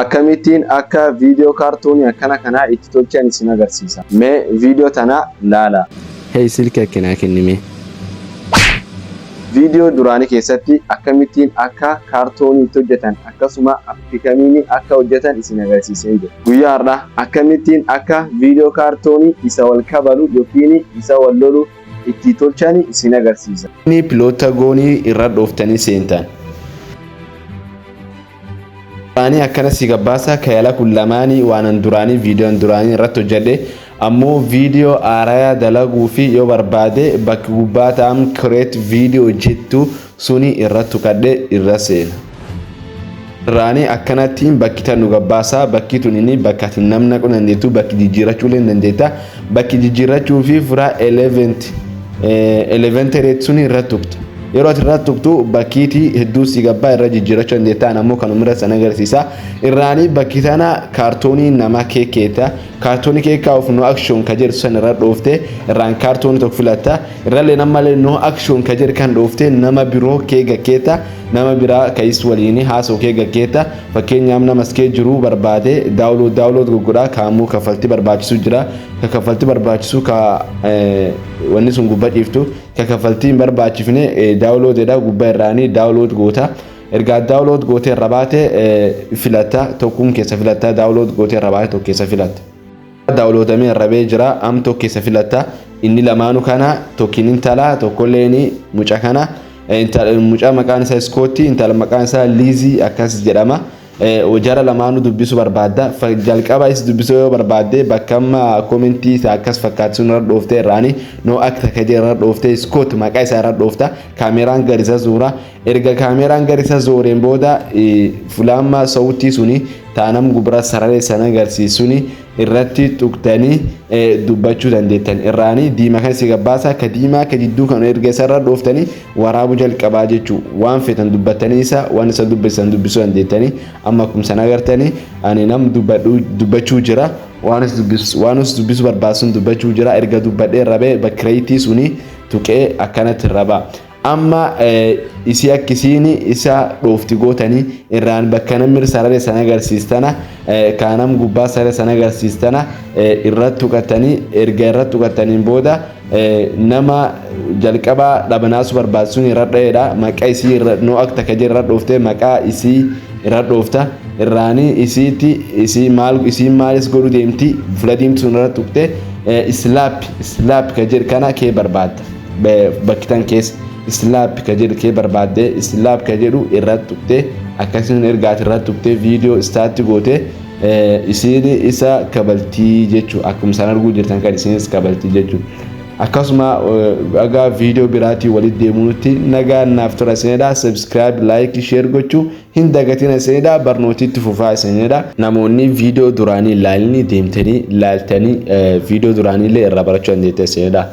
Akkamittiin akka viidiyoo kaartoonii akkana kanaa itti tolchan isin agarsiisa. Mee viidiyoo tana laala. Hey, silkii akkanaa kennime. Viidiyoo duraanii keessatti akkamittiin akka kaartoonii itti hojjetan, akkasuma appikamiin akka hojjetan isin agarsiisee jira. Guyyaa har'aa akkamittiin akka viidiyoo kaartoonii isa wal kabalu yookiin isa wal lolu itti tolchan isin agarsiisa. Inni Plotagonii irra dhooftanii seentan. Duraanii akkana si gabbaasa. Kayala kun lamaanii waanan duraanii viidiyoon duraanii irratti hojjedhe. Ammoo viidiyoo haarayaa dalaguu fi yoo barbaade, bakki gubbaa ta'am "create video" jettu suni irratti tuqadhe irra seena. Irraanii akkanattiin bakki tan nu gabbaasaa. Bakki tunini bakka ati nam naquu dandeettu, bakki jijjiirrachuu illee dandeetta. Bakki jijjiirrachuu fi furaa elementary suni irratti tuqxa. Yeroo ati irratti tuqxu bakkiitii hedduu si gabbaa, irra jijjiirrachuu dandeetta. Ammoo kanuma irra san agarsiisa. Irraanii bakki tana kaartoonii nama keekkeeta. Kaartoonii keekkaa'uuf "no action" ka jedhu san irra dhoofte, irraan kaartoonii tokko filatta. Irrallee namallee "no action" ka jedhu kan dhoofte nama biroo kee gakkeeta. Nama biraa ka'is waliin haasa'u kee gakkeeta. Fakkeenyaaf, nama as kee jiru barbaade download goggodhaa. Kaamuu kaffaltii barbaachisu jira. Ka kaffaltii barbaachisu ka wanni sun gubbaa ciiftu, ka kaffaltii hin barbaachifne downloadedha. Gubbaa irraanii download goota. Ergaa download gootee irra baate filatta, tokkuun keessa filatta. Download gootee irra baate tokko keessa filatta. Downloadamee irra bee jira. Am tokko keessa filatta. Inni lamaanuu kana, tokkiin intala, tokkolleen mucaa kana. Mucaa maqaan isaa Iskootti, intala maqaan isaa Liizii akkas jedhama. Jara lamaanuu dubbisuu barbaadda. Jalqaba is dubbisuu yoo barbaadde, bakka amma commentii isaa akkas fakkaatu sun irra dhooftee, irraanii "no act" ka jedhu irra dhooftee, Iskoot maqaa isaa irra dhoofta. Kaameraan gadi isa zuura. Erga kaameraan gadi isa zooreen booda, fulaamma sawutii suni taanam gubra sararee sana agarsiisuni irratti tuqxanii dubbachuu dandeettan. Irraanii diimaa kan si gabbaasa, ka diimaa ka jidduu kan erga isarra dhooftanii waraabuu jalqabaa jechuu. Waan feetan dubbattanii isa waan isa dubbisan dubbisuu dandeettanii. Amma akkuma sana agartanii, ani nam dubbachuu jira, waan is dubbisuu barbaasun dubbachuu jira. Erga dubbadhee rabee bakkireetii suni tuqee akkanatti rabaa. Amma isii akkisiin isa dhoofti gootanii, irraan bakka namni sarara sana agarsiistana, kaanam gubbaa sarara sana agarsiistana irratti tuqatanii. Erga irratti tuqataniin booda, nama jalqabaa dhabanaasuu barbaachisuun irra dha'eedha. Maqaa isii "no act" ka jedhu irra dhooftee, maqaa isii irra dhoofta. Irraanii isiitti isii maal isii maalis godhu deemti, fuula diimtuu sun irra tuqte, "slap slap" ka jedhu kana kee barbaadda. Bakki tan keessa "slap" ka jedhu kee barbaadde, "slap" ka jedhu irratti tuqte. Akkasumas ergaati irratti tuqte, viidiyoo start goote, isiin isa kabaltii jechuu. Akkuma isaan arguu jirtan kan isinis kabaltii jechuu. Akkasuma egaa viidiyoo biraatii walitti deemuutti nagaan naaf tura isinidha. Subscribe, like, share gochuu hin dagatina isinidha. Barnootitti fufaa isinidha. Namoonni viidiyoo duraanii ilaalanii deemtanii ilaaltanii viidiyoo duraanii illee irraa barachuu dandeetta isinidha.